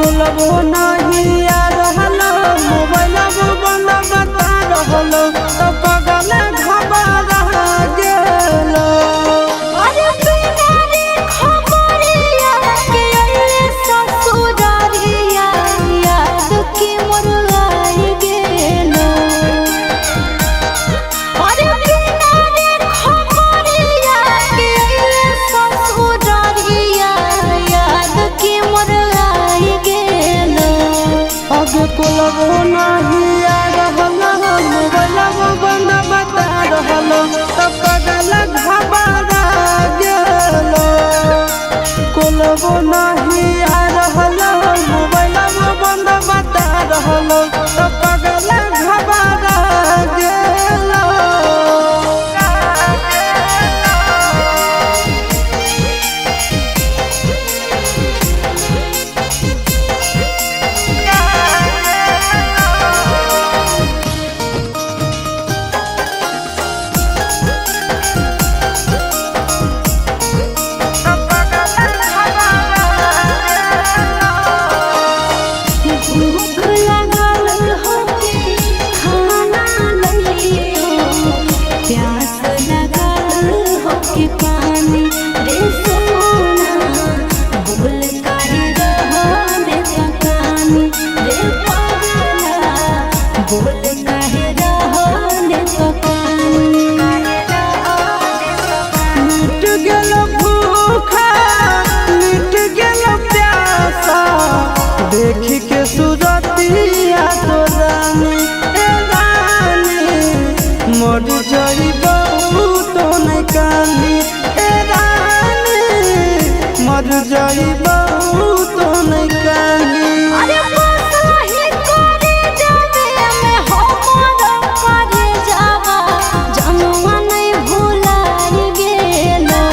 कोलबो नहीं आ रहल मोबाइल बंद बता रहल त पगल घबरा गेलो। अरे बिना रे खबरिया के अइले ससुरारिया याद के मोर आई गेलो। अरे बिना रे खबरिया के अइले ससुरारिया याद के मोर आई गेलो। अब कोलबो नहीं आ रहल मोबाइल बंद बता रहल त पगल घबरा गेलो। कोलबो नहीं आ रहल मोबाइल बंद बता रहल त पगल घबरा गेलो। भूख लागल होके खाना लइयो, प्यास लागल होके पानी रे सोना, भूल काहे रहले पकानी रे पगला, भूल काहे रहले पकानी। मिट गेल भूखा मिट गेल प्यासा देखी के सूरतिया तो रानी ए रानी मर जई बहुत नहीं कानी ए रानी मर जई बहुत नहीं कानी। अरे बस वही करे जावे में हमर करे जावा, जनुआ नहीं भुलाई गेलो।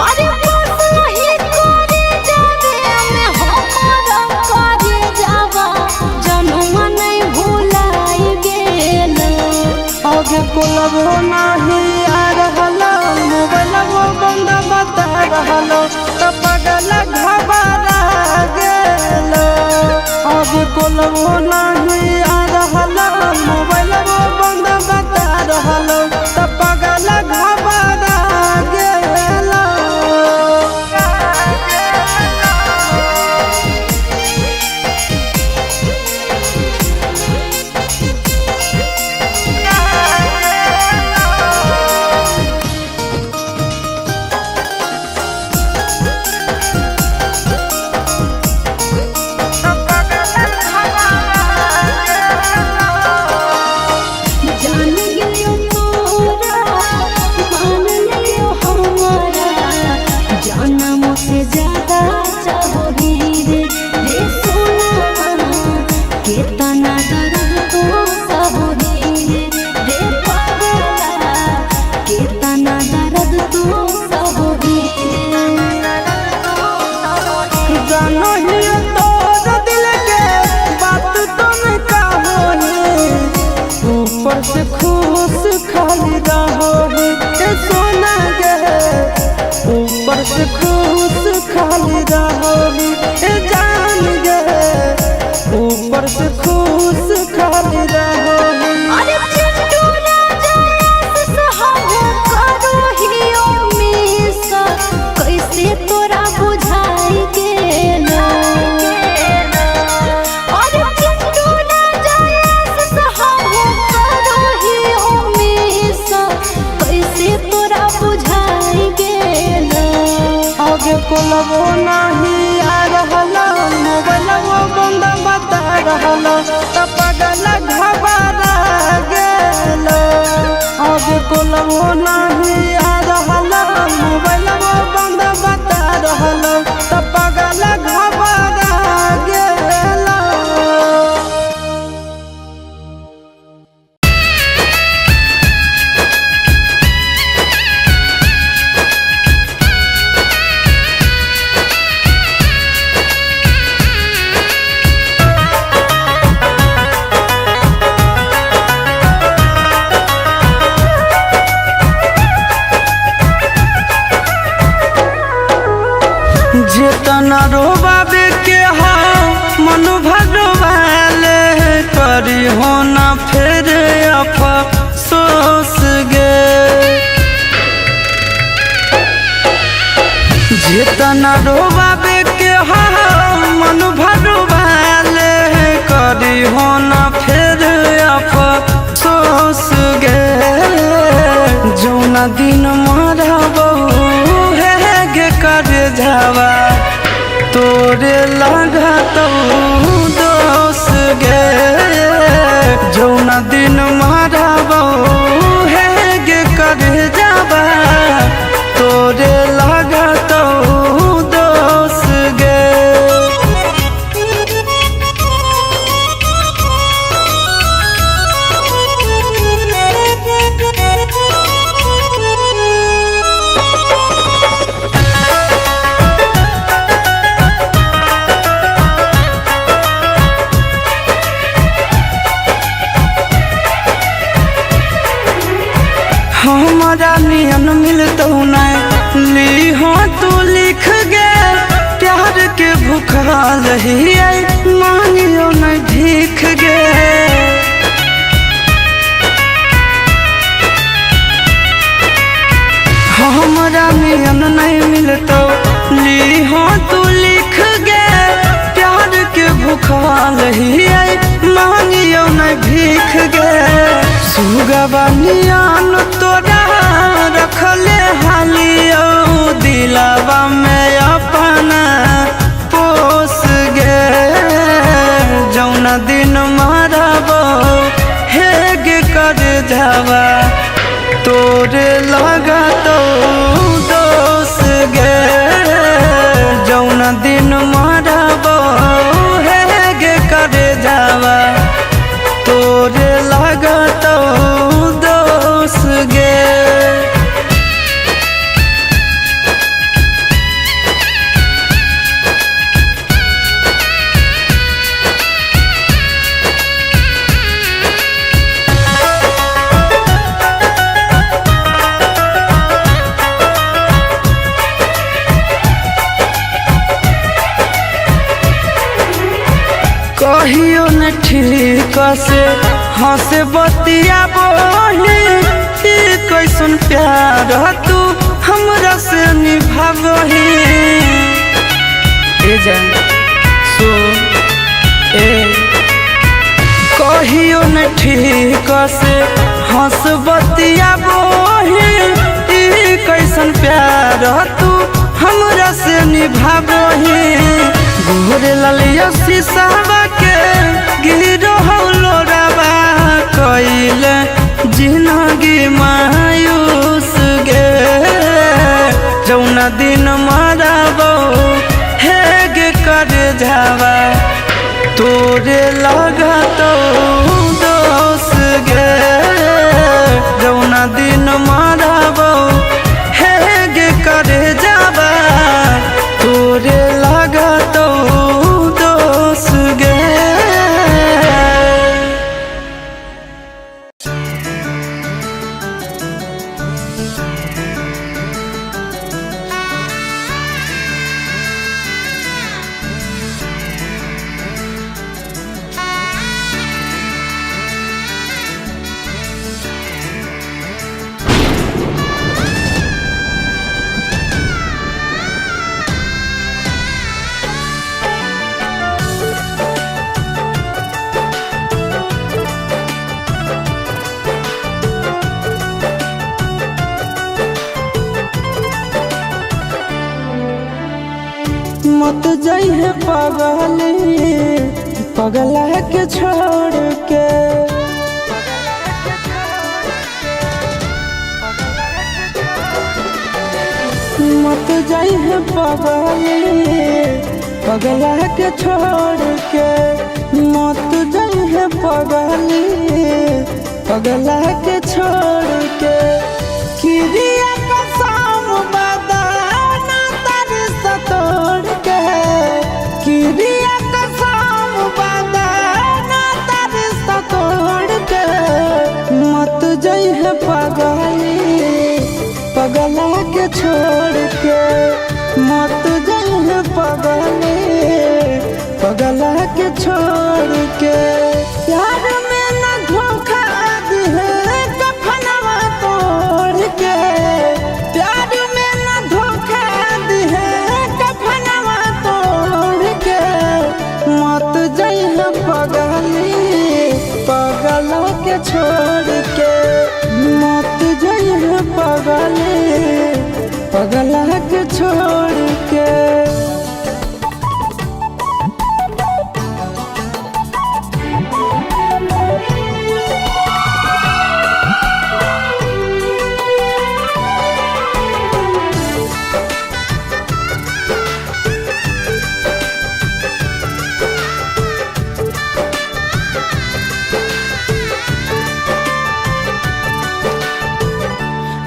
अरे बस वही करे जावे में हमर करे जावा, जनुआ नहीं भुलाई गेलो। आगे कोलबो नहीं आ रहल मोबाइल बंद बता रहल त पगल घबरा गेलो। आगे कोलबो नहीं आ रहल मोबाइल बंद बता रहल त पगल घबरा गेलो। जान गेलियो तोरा मान लियो हमारा, जानमो से ज्यादा चाहो रे रे सोना, केतना दर्द तो सहो रे रे पगला, केतना दर्द तो सहो रे। जानो ही तोर दिल के बात तुम कहो ऊपर से खुश खाली रहो ए सोना गे ऊपर से खुश खाली रहो ए जान गे ऊपर से खुश खाली रहो। अरे चिंटू राजा से हम करो हियो मिस, कैसे तोरा बुझाई गेलो। अरे चिंटू राजा से हम करो हियो मिस, कैसे तोरा बुझाई गेलो। आगे कोलबो नहीं आ रहल मोबाइल बंद बता रहल त पगल घबरा गेलो। आगे कोलबो नहीं आ रहल मोबाइल बंद बता रहल त पगल घबरा गेलो। जेतना रोबा हो ना फिर अफसोस गे। जितना रोबाबे के हो मन भरवाले करी हो ना फिर अफसोस गे। जौना दिन मरबो हे गे कर जावा तोरे लगतौ दोस गे। जौना दिन मरबो हे गे कर जावा तोरे लगतौ दोस गे। हमारा नियन मिलतौ नहीं ली हो तू लिख गे। प्यार के भूखल ही मांगियो नहीं भीख गे। हमारा नियन नहीं मिलतौ ली हो तू लिख गे। प्यार के भूखल ही मांगियो नहीं भीख गे। सुगवा नियन तोरा रखले हालियो दिलावा में अपना पोस गे। जौना दिन मरबो हे गे कर जावा तोरे लगतौ दोस गे। जौना दिन मरबो हे गे कर जावा तोरे लगतौ दोस गे। कहियो न ठीक से हंस बतिया बोली कैसन प्यार तू हमरा से निभाबही। ए जान सो ए कहियो न ठीक से हंस बतिया बोली कैसन प्यार तू हमरा से निभाबही। गोरे ललिया शीशावा के गिरो लोरावा कइले जिनगी मायूस गे। जौना दिन मरबो हे गे कर जावा तोरे लगतौ दोस गे। जौना दिन मरबो हे गे कर जावा तोरे लगतौ दोस गे। मत जाइहे पगली पगला के छोड़ के। मत जाइहे पगली पगला के छोड़ के। मत जाइहे पगली पगला के छोड़ के। किरिया कसम बदाना तर तोड़ के। किरिया कसम बदाना तर तोड़ के। मत जइहे पगली पगला के छोड़ के। मत जइहे पगली पगला के छोड़ के। प्यार में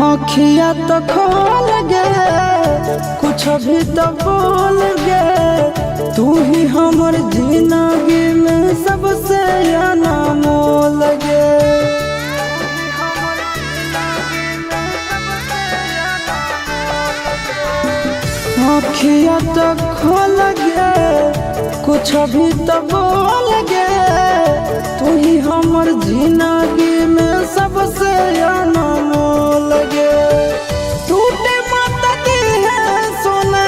अखिया तो खोल गे, कुछ भी तो बोल गे, तू ही हमर जिंदगी में सबसे अनमोल गे। अखिया तो खोल गे, कुछ भी तो बोल गे, तू ही हमर जिंदगी में सबसे अनमोल गे। टूटे मत दी है सोना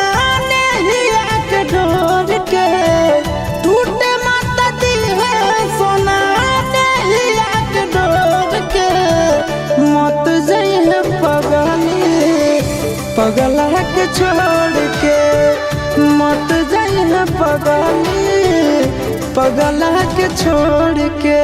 नहिया के डोर के, टूटे मत दी है सोना नहिया के डोर के, मत जइहे पगली पगला के छोड़ के, मत जइहे पगली पगला के छोड़ के।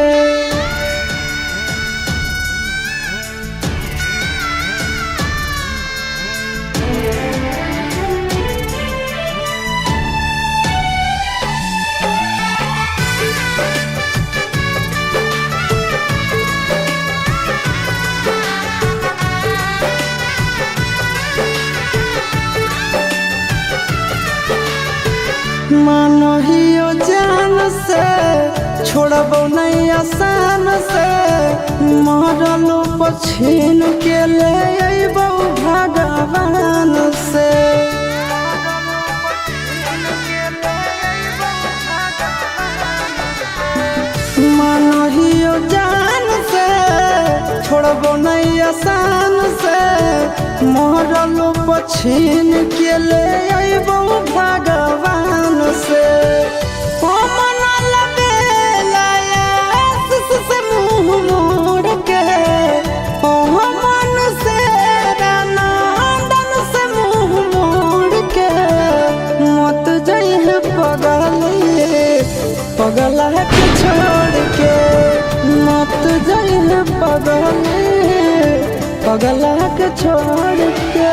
मानहियो जान से छोड़बो नहीं आसान से, मरलो पछीन के ले अइबो भगवान से। मानहियो जान से छोड़बो नहीं आसान से, मरलो पछीन के ले अइबो भगवान से। ओ मन लबेला आस से मुँह मोड़ के, ओ मन से नंदन से मुँह मोड़ के, मत जइहे पगली पगला के छोड़ के, मत जइहे पगली पगला के छोड़ के।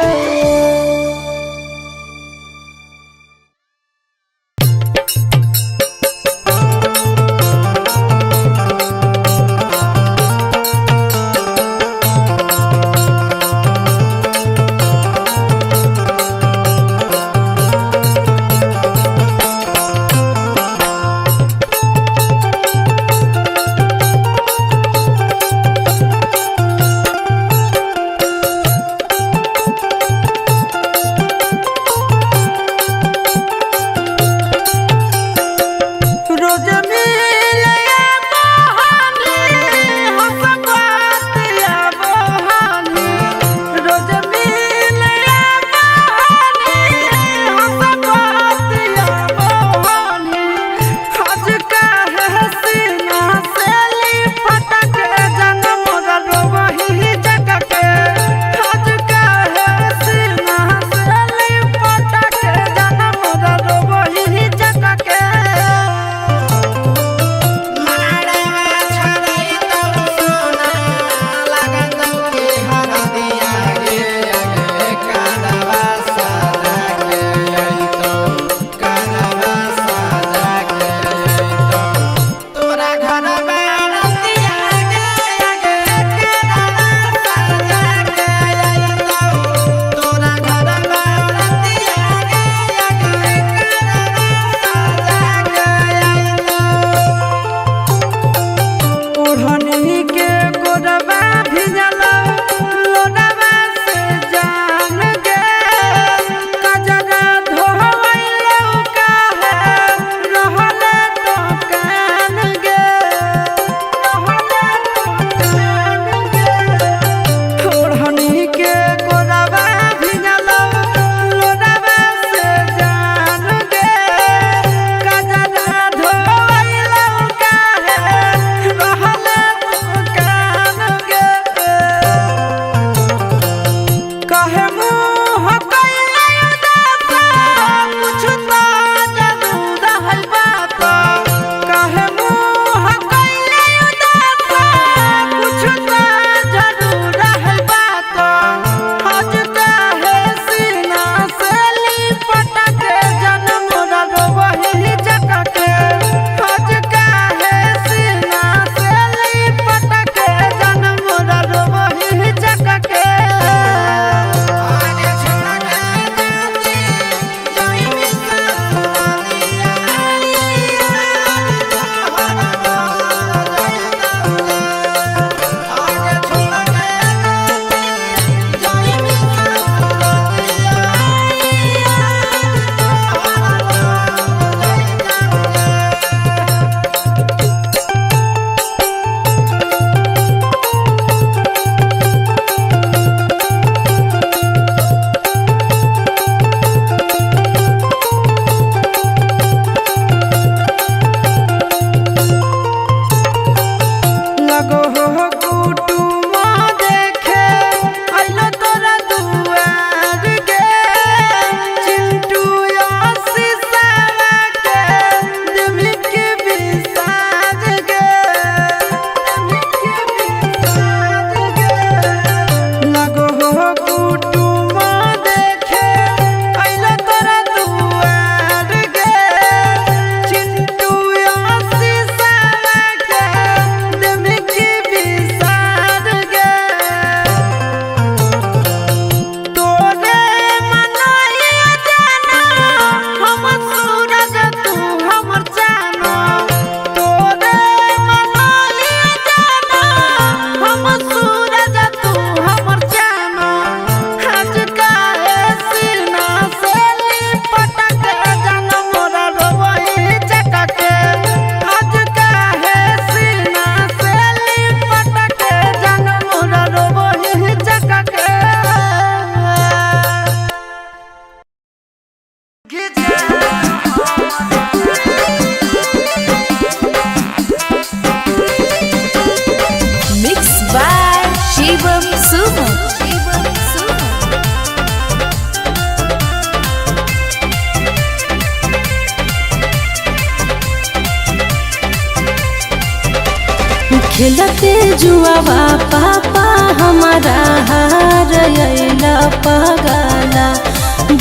खेलते जुआवा पापा हमारा हार अइला पगला,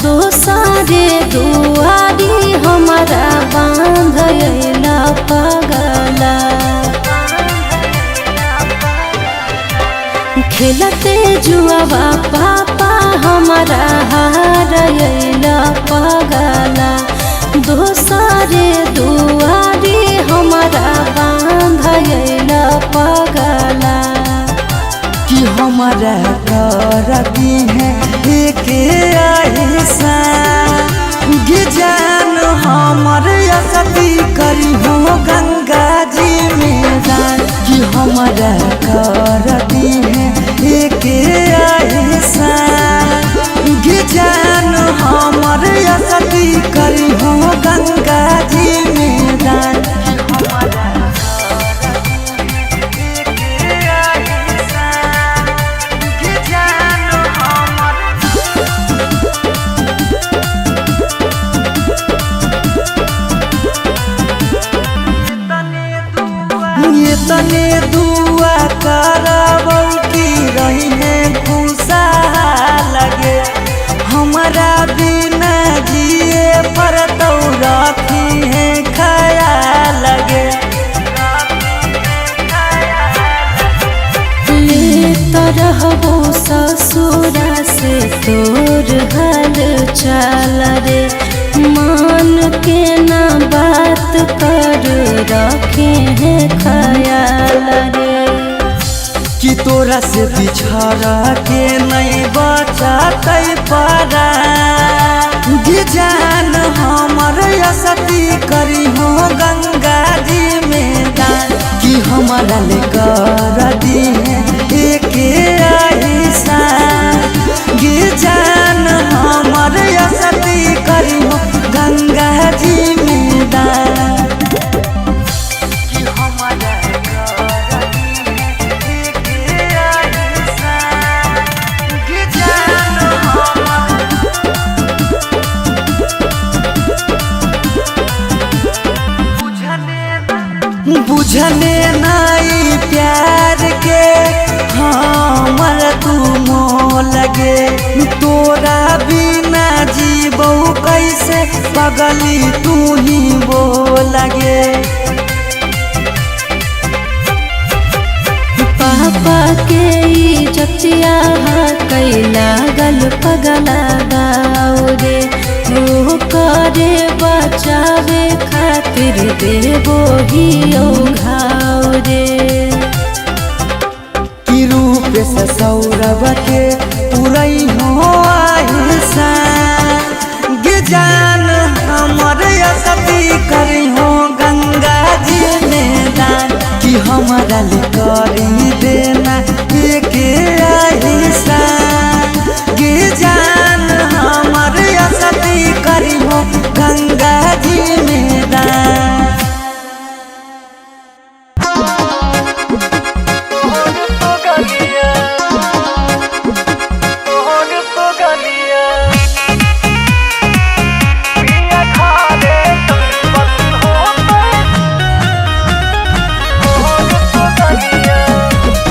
दोसरे दुआरी हमारा बांध अइला पगला। खेलते जुआवा पापा हमारा हार अइला पगला, दोसरे दुआरी हमारा बांध अइला पगला। कि हमारा कर दी है एक ऐसा जान, हमर सती करी हो गंगा जी में दान। कि हमारा कर दी है एक ऐसा जान, हमर सती करी हो गंगा जी में दान। ये तने दुआ करबौ की रही है खुशा लगे, हमारा बिना जिए पर तो रखी है खया लगे। ले रहबो ससुरा से तोर हाल चाल रे, मान के ना बात कर रखे हैं ख्याल रे। कि तोरा से बिछड़ के नहीं बचतै परा जान, हमर सती करी हो गंगा जी में दान। कि हमारा ले कर दी है एक ऐसा जान, हमर सती करी हो गंगा जी में दान। कि हमारा कर दी है एक ऐसा जान, हमर बुझने नाई प्यार के हमर तू मोह लगे, तोरा बिना जीबौ कैसे पगली तू ही बो लगे। पापा के इज्जतिया कैला गल पगला गाओ रे, ओ करे बचावे खातिर देबो ही ओ घाव रे। कि रूप से सौरभ के पुरई हो आहिसा जान, हमर सती करी हो गंगा जी में दान। कि हमारा ले करी देना एक ऐसा जान, हमर सती करी हो गंगा जी में दान। Yeah.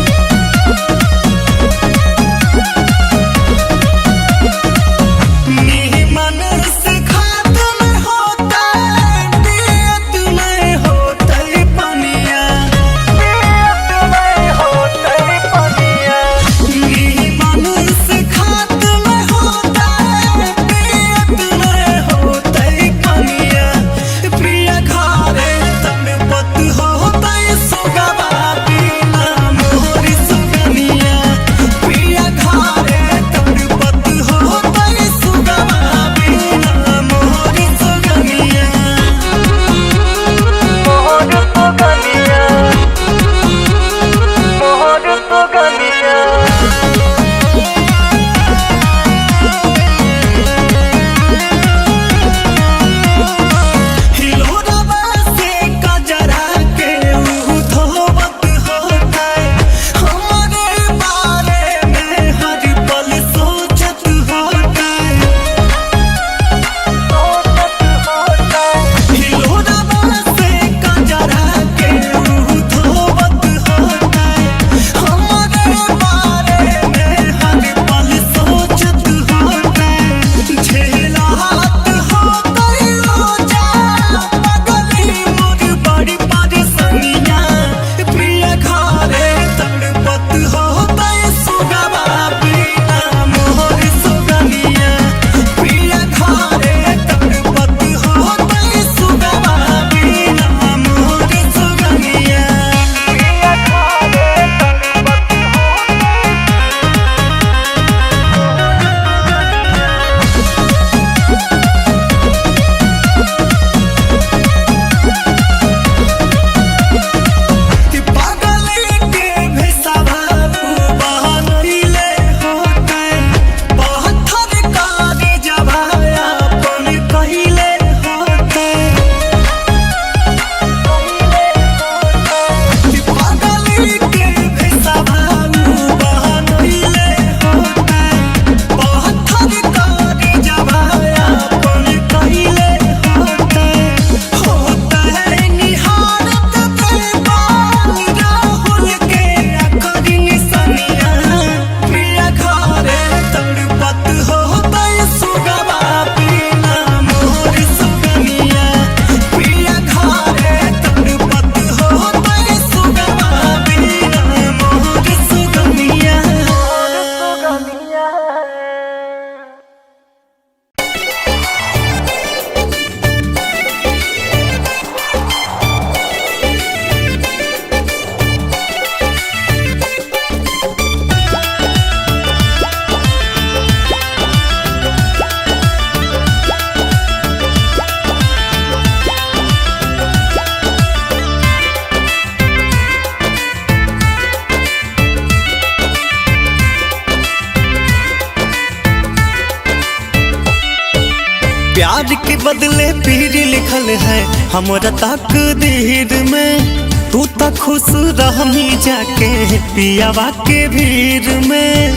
प्यार के बदले पीर लिखल है हमरा तकदीर में। तू तो खुश रहमी जाके पियावा के भीड़ में।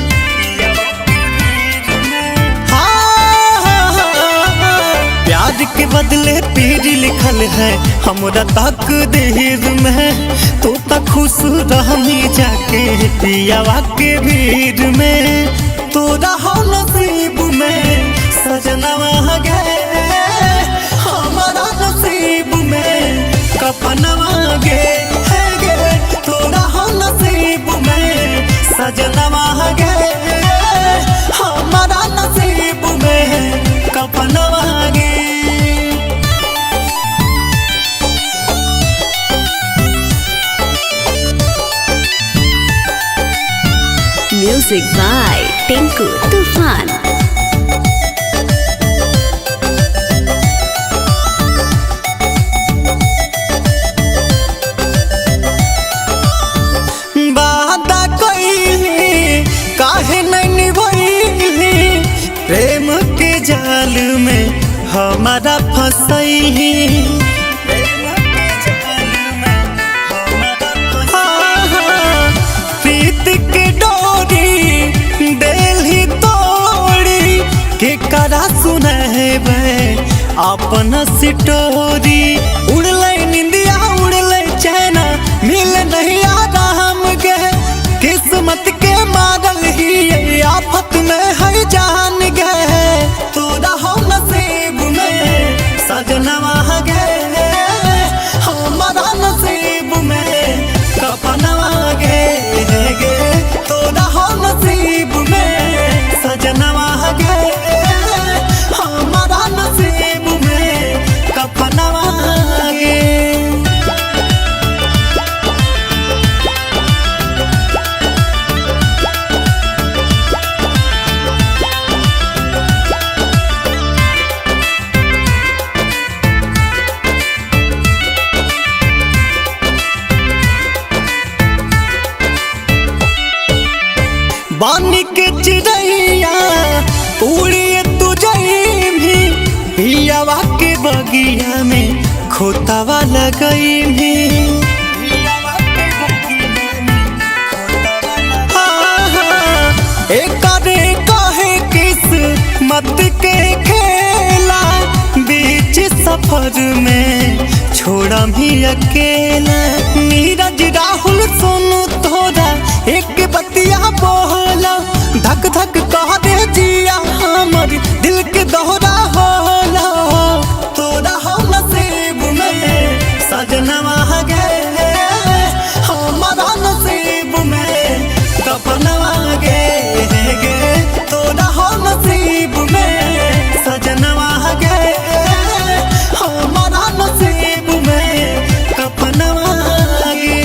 हाँ, प्यार के बदले पीर लिखल है हमरा तकदीर में। तू तो खुश रहमी जाके पियावा के भीड़ में। तोरा हो नसीब में सजनवा गे, हमारा नसीब में कफनवा गे है गे। तोरा हो नसीब में सजनवा गे, हमारा नसीब में कफनवा गे। Music by Tinku Tufan. वादा कइली काहे नहीं निभइली, प्रेम के जाल में हमारा फसैली। प्रीत के डोरी देलही तोड़ी, के करा सुनैबे अपन सिटोरी। उड़लै निंदिया उड़लै चैना, मिल नहीं आराम गे। किस्मत के मारल ही आफत में है जान गे। तोरा हो नसीब में सजनवा गे, हमारा नसीब में कफनवा गे गे। तोरा हो नसीब में सजनवा गे, हमारा नसीब में कफनवा गे। बानी के चिड़ैया उड़िए तू जइबी, पियावा के बगिया में खोतावा लगइबी। एकरे कहे किस्मत के खेला, बीच सफर में छोड़ा भी अकेला। नीरज राहुल सोनू तोरा एक बतिया बोला, धक धक कह दे जिया हमर दिल के दोहरा होला। तोरा हो नसीब में सजनवा गे, हमारा नसीब में कफनवा गे गे। तोरा हो नसीब में सजनवा गे, हमारा नसीब में कफनवा गे।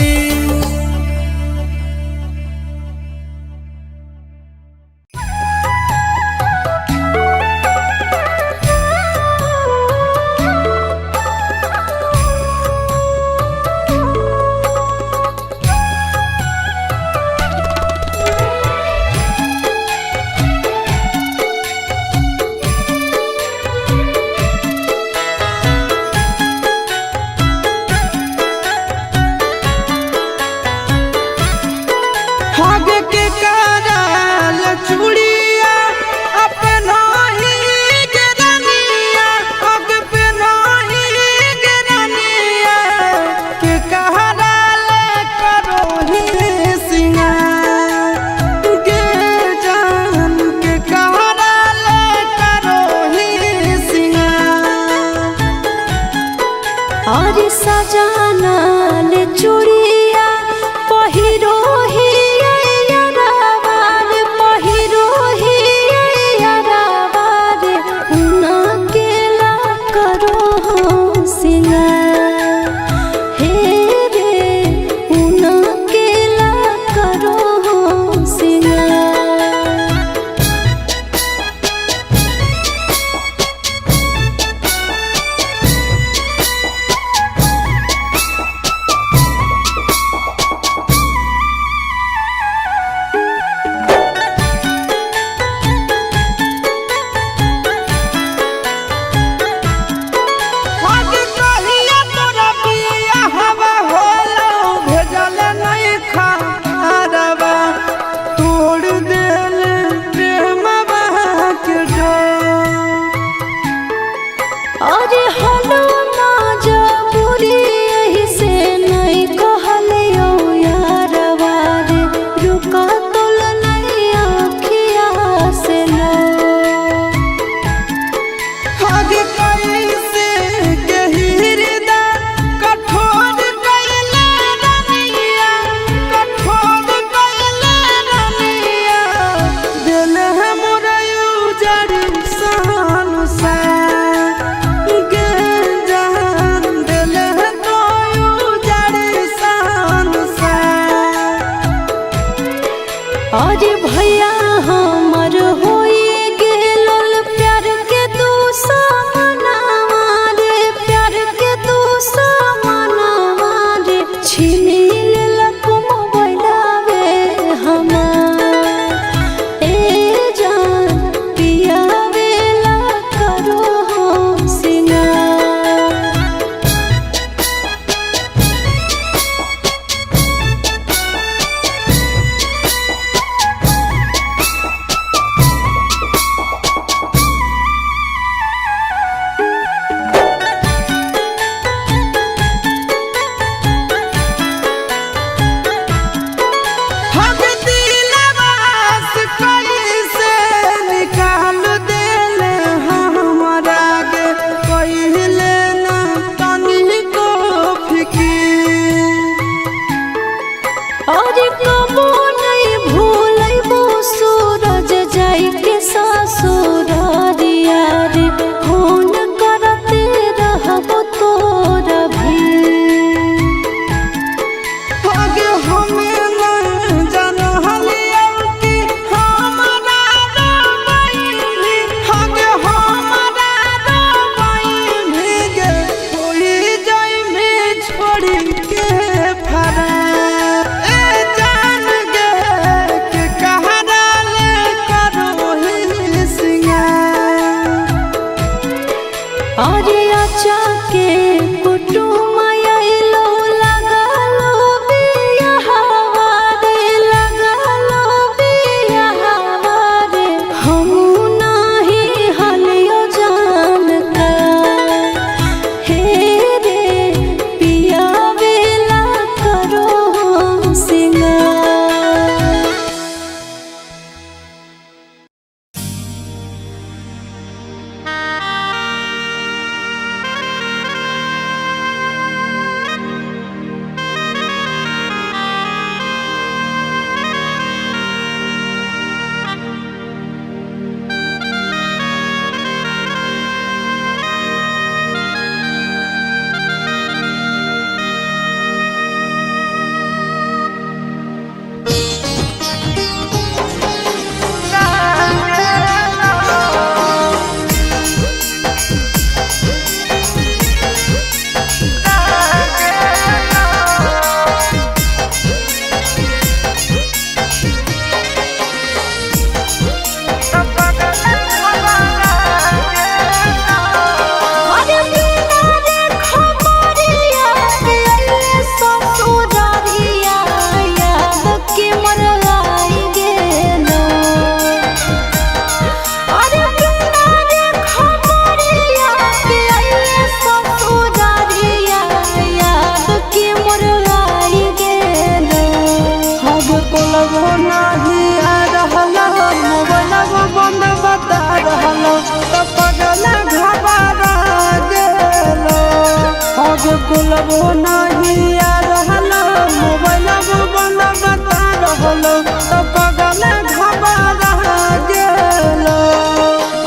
कोलबो नहीं आ रहलो, मोबाइलबो बंद बता रहलो, तो पगल घबरा गेलो।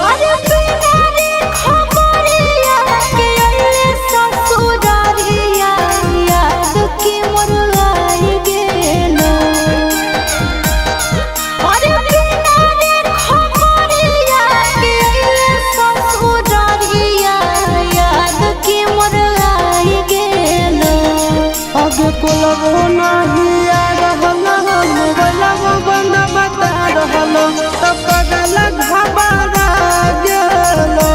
अरे बिना रे खबरिया के अइले ससुरारिया, याद के मोर आई गेलो। अरे बिना रे खबरिया के अइले ससुरारिया, याद के मोर आई गेलो। आगे कोलबो नहीं आ रहलो, मोबाइलबो बंद बता रहलो, तो पगल घबरा गेलो।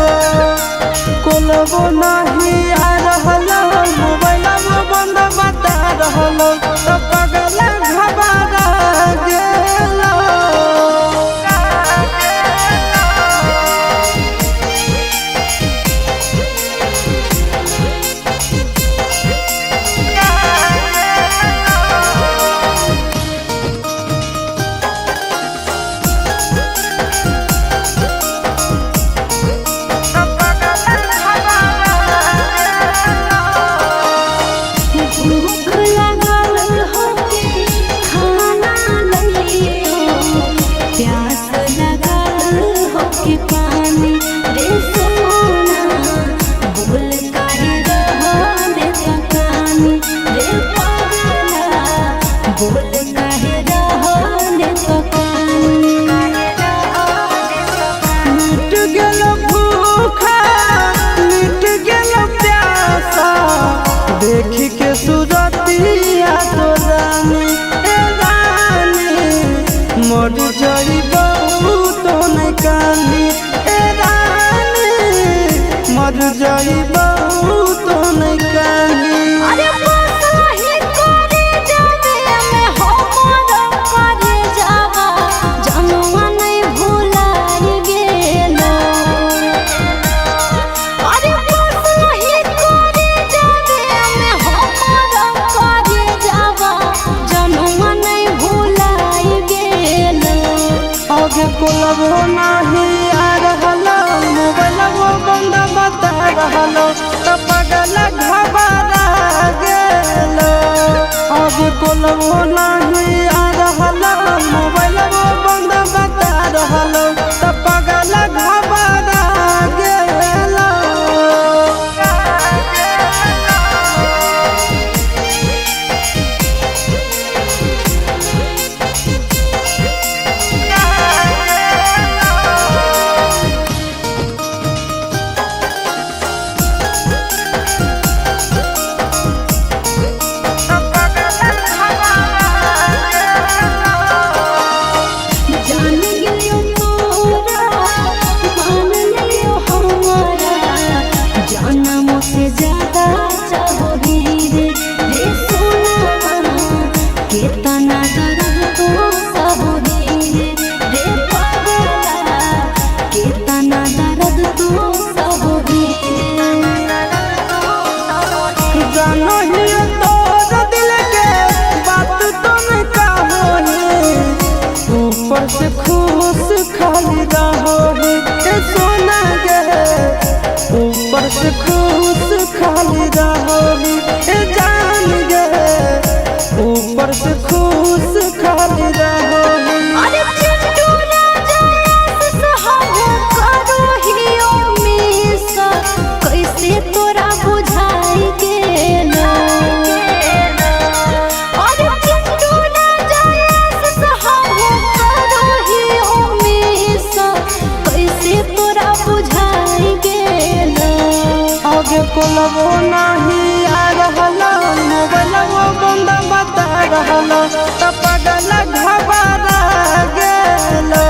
कोलबो नहीं आ रहलो, मोबाइलबो बंद बता रहलो, तो पगल घबरा गेलो। भूख लागल होके खाना लइयो, प्यास लागल होके पानी रे सोना, बोल काहे रहले पकानी रे पगला, बोल काहे रहले पकानी। मिट गेल भूखा, मिट गेल प्यासा, देख के सूरतिया तो रानी, ए रानी, मर जई तो नहीं कानी, ए रानी, मर जई तो नहीं कानी। अरे बस वही करे जावे में हमर करे जावा, जनुआ नहीं भुलाई गेलो। अरे बस वही करे जावे में हमर करे जावा, जनुआ नहीं भुलाई गेलो। आगे कोलबो नहीं आ रहलो, मोबाइलबो बंद बता रहलो, तो पगल घबरा गेलो। आगे कोलबो नहीं आ रहलो, मोबाइलबो बंद बता रहलो, तो पगल घबरा गेलो। जान गेलियो तोरा, मान लियो हमारा, जानमो से ज्यादा चाहोगी रे रे सोना, केतना दर्द तो सहोगी रे रे पगला, केतना दर्द तो सहोगी रे। जानो ही तोर दिल के बात तुम कहो ऊपर से खुश खाली रहो ए सोना गे, ऊपर से खुश खाली रहो ए जान गे, ऊपर से खुश खाली रहो। अरे चिंटू राजा सहाबो करो हियो मिस, कैसे तोरा बुझाई गेलो। अरे चिंटू राजा सहाबो करो हियो मिस, कैसे तोरा बुझाई गेलो। आगे कोलबो नहीं आ रहलो, मोबाइलबो बंद बता रहलो, तो पगल घबरा गेलो।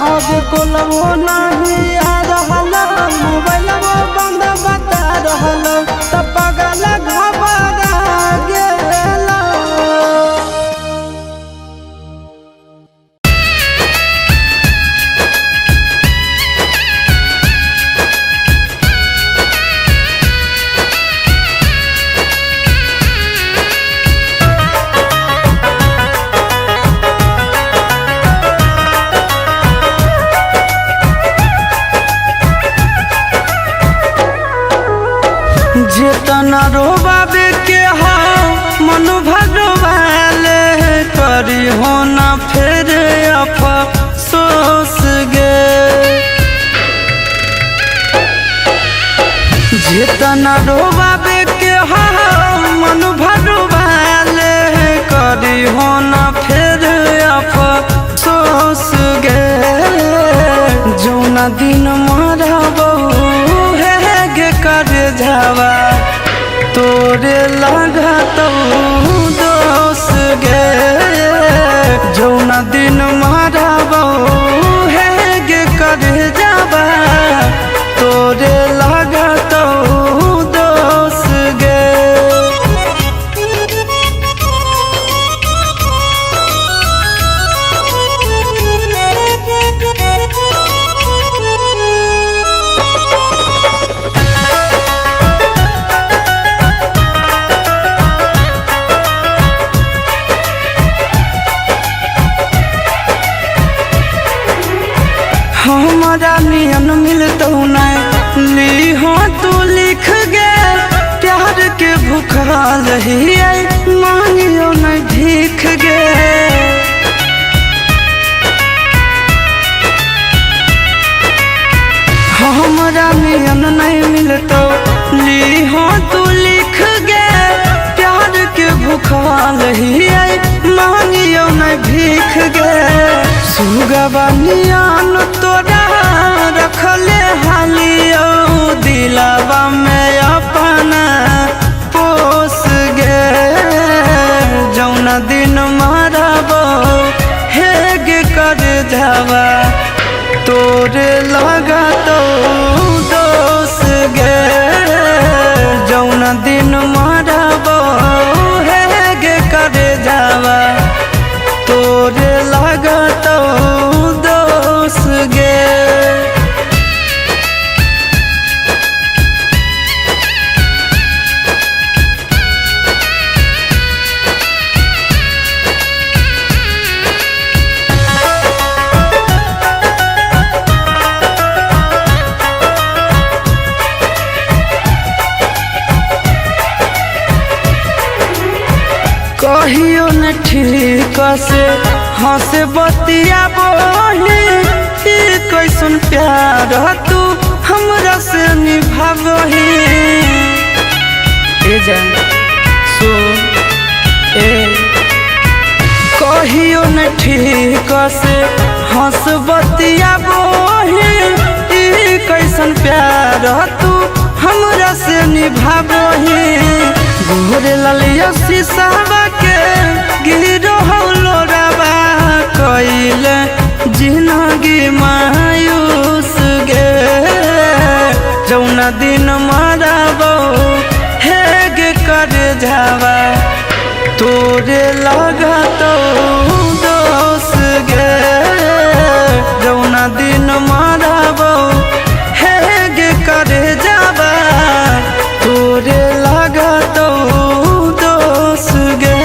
आगे कोलबो नहीं आ रहलो, मोबाइलबो बंद बता रहलो, तो पगल घबरा गेलो। जेतना रोबा करी हो ना फिर अफसोस गे। जितना रोबाबे के हो मन भरवाले करी हो ना फिर अफसोस गे। जौना दिन मरबो हे गे कर जावा तोरे लगतौ दोस गे। जौना दिन मरबो हे गे कर जावा तोरे लगतौ दोस गे। हमारा नियन मिलतौ नहीं ली हो तू लिख गे। प्यार के भूखल ही मांगियो नहीं भीख गे। हमारा नियन नहीं मिलतौ ली हो तू लिख गे। प्यार के भूखल ही मांगियो नहीं भीख गे। सुगवा नियन तोरा रखले हालियो दिलावा में अपना पोस गे। जौना दिन मरबो हे गे कर जावा तोरे लगतौ दोस गे। जौना दिन मरबो हे गे कर जावा तोरे लगतौ दोस गे। कहियो न ठीक से हंस बतिया बोली कैसन प्यार तू हमरा से निभाबही। ए जान सो ए कहियो न ठीक से हंस बतिया बोली कैसन प्यार तू हमरा से निभाबही। गोरे ललिया शीशावा के गिरो लोरावा कइले जिनगी मायूस गे। जौना दिन मरबो हे गे कर जावा तोरे लगतौ दोस गे। जौना दिन मरबो हे गे कर जावा तोरे लगतौ दोस गे।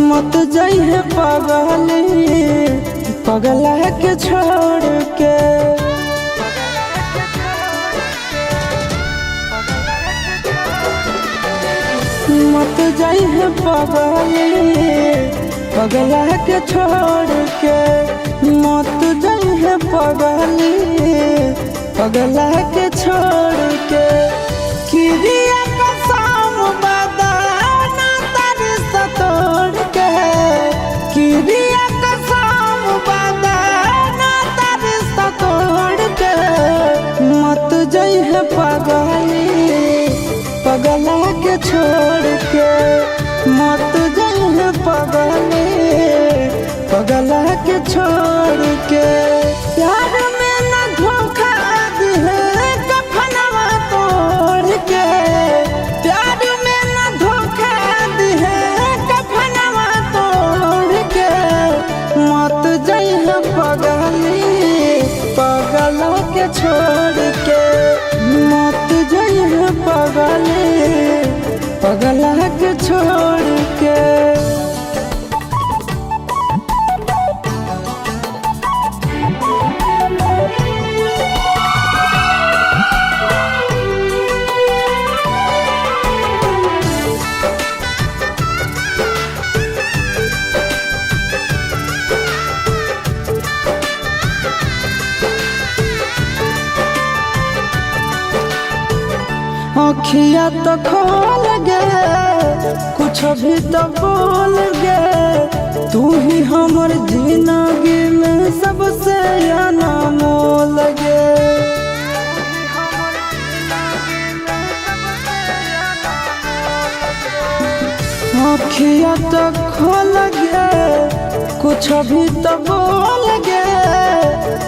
मत जाइए पगली पगला के छोड़ के। मत जाइए पगली पगला के छोड़ के। मत जाइए पगली पगला के छोड़ के। किरिया कसम बदाना तारी सतोड़ के। किरिया कसम बदाना तारी सतोड़ के। मत जाइए पगली पगला के छोड़ के। मत जाइए पगली पगला के छोड़ के। प्यार में अखिया तो खोल गे, कुछ भी तो बोल गे, तू ही हमर जिंदगी में सबसे अनमोल गे। अखिया तो खोल गे, कुछ भी तो बोल गे,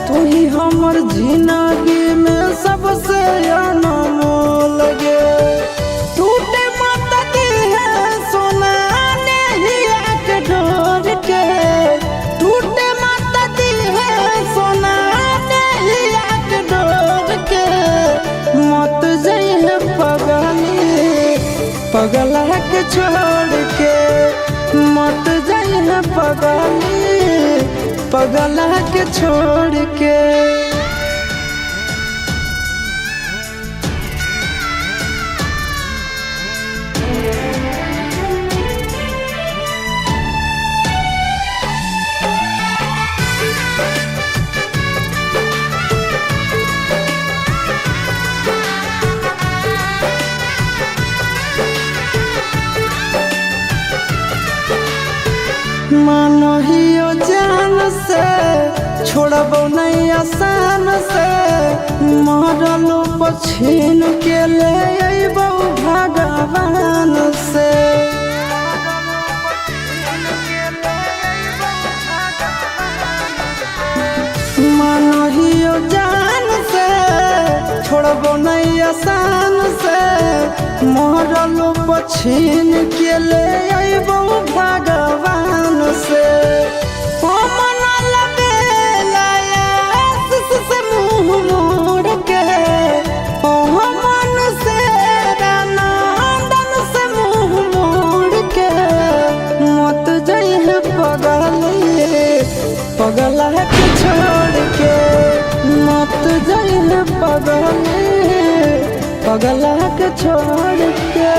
तू ही हमर जिंदगी में सबसे अनमोल गे। टूटे मत दी है सोना नहिया के डोर के, टूटे मत दी है सोना नहिया के डोर के, मत जइहे पगली पगला के छोड़ के, मत जइहे पगली पगला के छोड़ के। मानो हियो जान से छोड़बो नहीं आसान से, मरलो पछीन के ले अइबो भगवान से। मानो हियो जान से छोड़बो नहीं आसान से, मरलो पछीन के ले अइबो भगवान से। ओ मन लबेला आस से मुँह मोड़ के, ओ मन से रानादन से मुँह मोड़ के, मत जइहे पगली पगला के छोड़ के, मत जइहे पगली पगला के छोड़ के।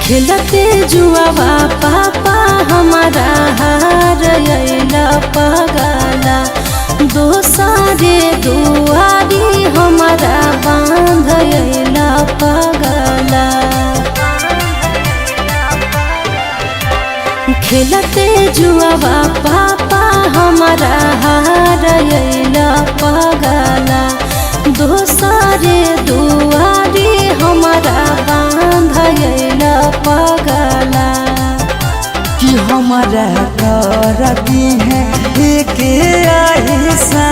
खेलते जुआवा पापा हमारा हार अइला पगला, दोसरे दुआरी हमारा बांध अइला पगला। खेलते जुआवा पापा हमारा हार अइला पगला, दोसरे दुआरी हमारा बांध अइला पगला। कि हमारा कर दी है एक ऐसा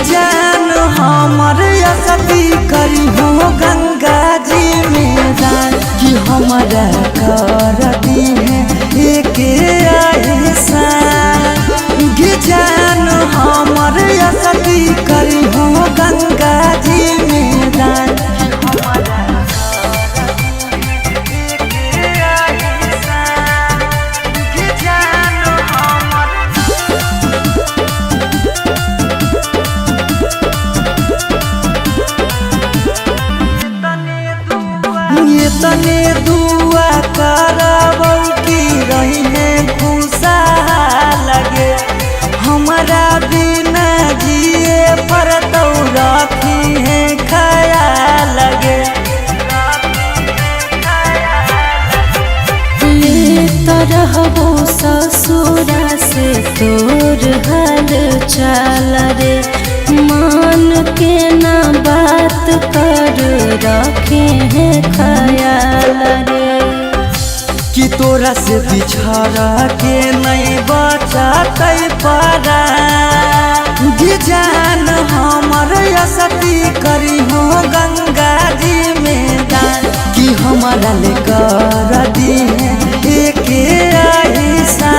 जान हमर असती करी हो गंगा जी में दान। कि हमारा कर दी है एक ऐसा जान हमर असती करी हो गंगा जी में दान। ये तने दुआ करबौ की रही है खुशा लगे, हमारा बिना जिए पर तो रखी है खया लगे। लेत रहबो ससुरा से तोर हाल चाल रे, मान के ना बात कर रखे हैं ख्याल रे। कि तोरा से बिछड़ के नहीं बचतै पारा जान हमर असती करी हो गंगा जी में दान। कि हमारा ले कर दी है एक ऐसा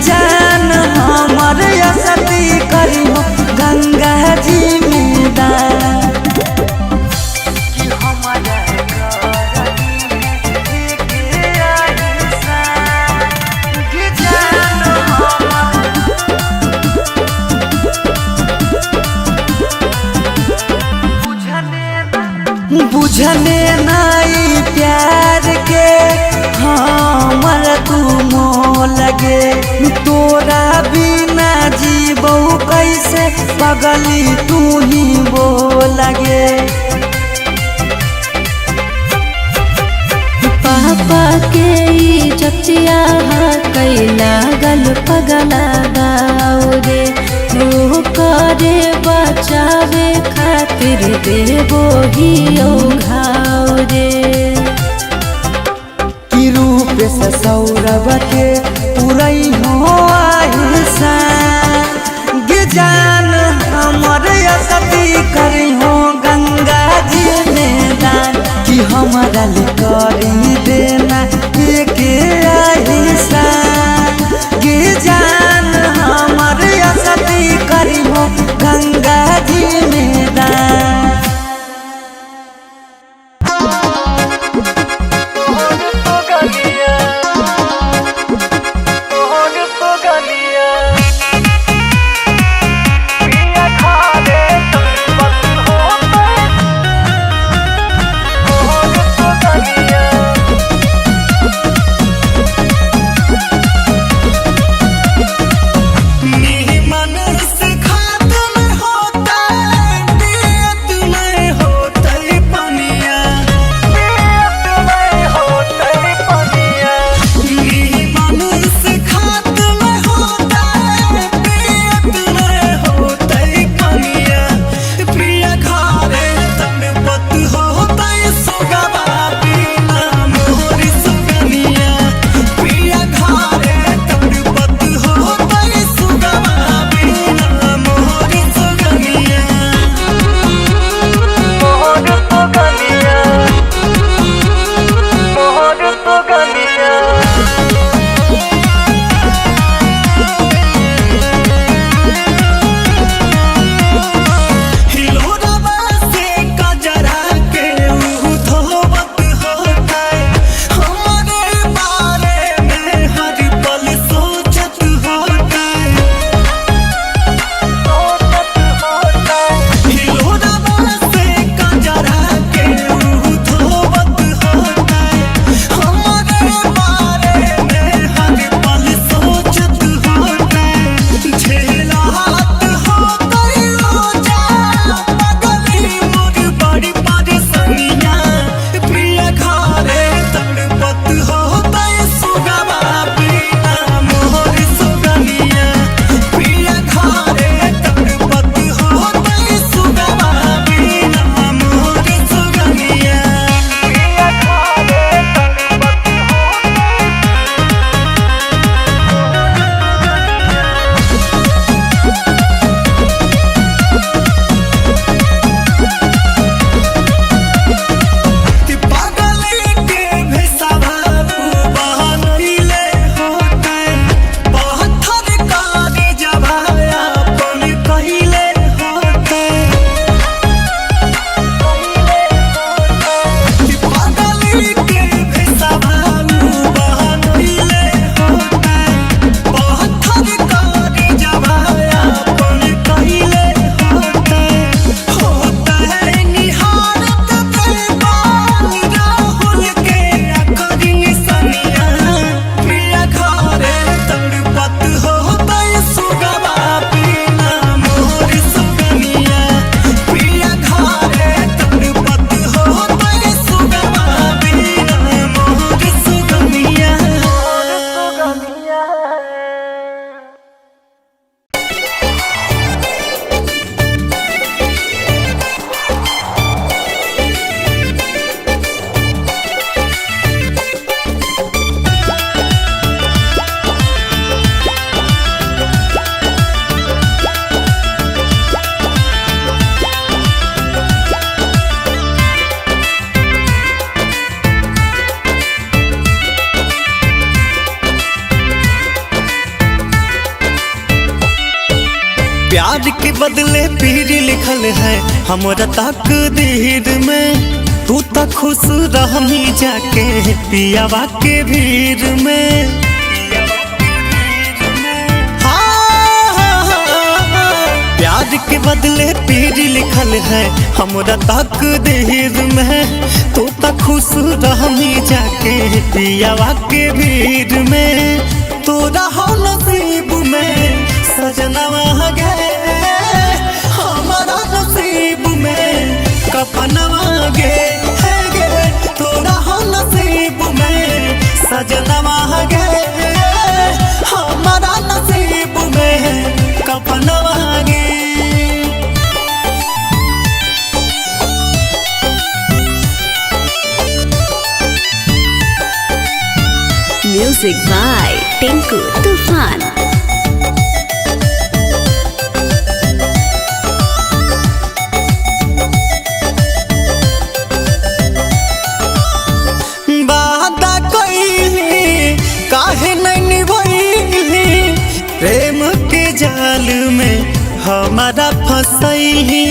जान हमर असती करी हो गंगा जी में दान। कि हमारा कर दी है एक ऐसा जान हमर बुझने नाई प्यार के हमर तू मोह लगे, तोरा बिना जीबौ कैसे पगली तू ही बोलगे। पापा के इज्जतिया कैला गल पगला गाओ रे, वो करे बचावे खातिर देबो ही घाव रे। कि रूप से सौरभ के पुरई हो आहिसा जान हमर असती करी हो गंगा जी में दान। कि हमारा ले करी देना एक ऐसा जान हमर असती करी हो गंगा जी में दान। प्यार के बदले पीर लिखल है हमरा तकदीर में। तू तो खुश रहमी जाके पियावा के भीड़ में। प्यार के बदले पीर लिखल है हमरा तकदीर में। तू तो खुश रहमी जाके पियावा के भीड़ में। तोरा हो नसीब में सजनवा गे, हमारा नसीब में कफनवा गे है गे। तोरा हो नसीब में सजनवा गे, हमारा नसीब में कफनवा गे। Music by Tinku Tufan. वादा कइली काहे नहीं निभइली, प्रेम के जाल में हमारा फसैली।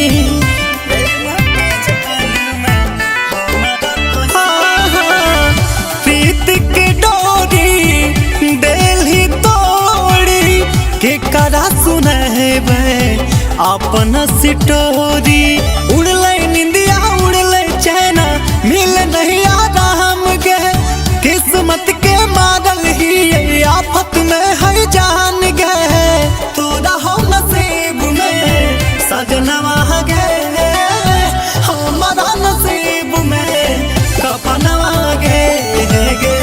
प्रीत के डोरी देली तोड़ी, के करा सुनहेबै अपन सिटोरी। उड़लै निंदिया उड़लै चैना, मिल नहीं आराम गे। किस्मत के मारल ही आफत में है जान गे। तोरा हो नसीब में सजनवा गे, हमारा नसीब में कफनवा गे गे।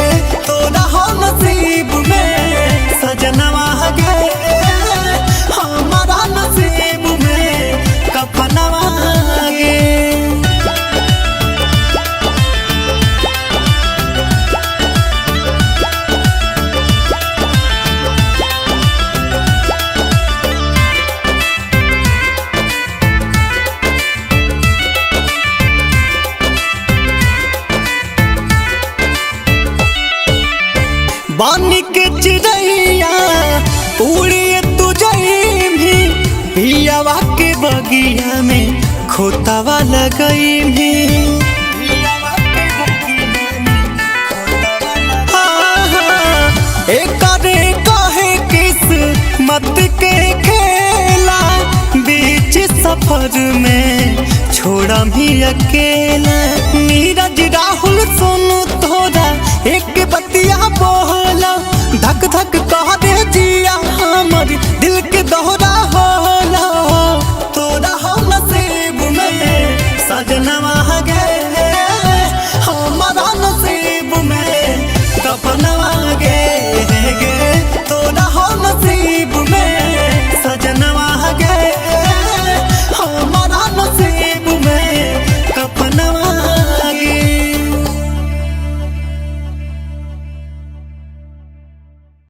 तोरा हो नसीब में सजनवा गे, हमारा नसीब में कफनवा गे। बानी के चिड़ैया उड़िए तू जइभी, पियावा के बगिया में खोतावा लगइभी। एकरे कहे किस्मत के खेला, बीच सफर में छोड़ा भी अकेला। नीरज राहुल सोनू तोरा एक बतिया बोला, धक धक।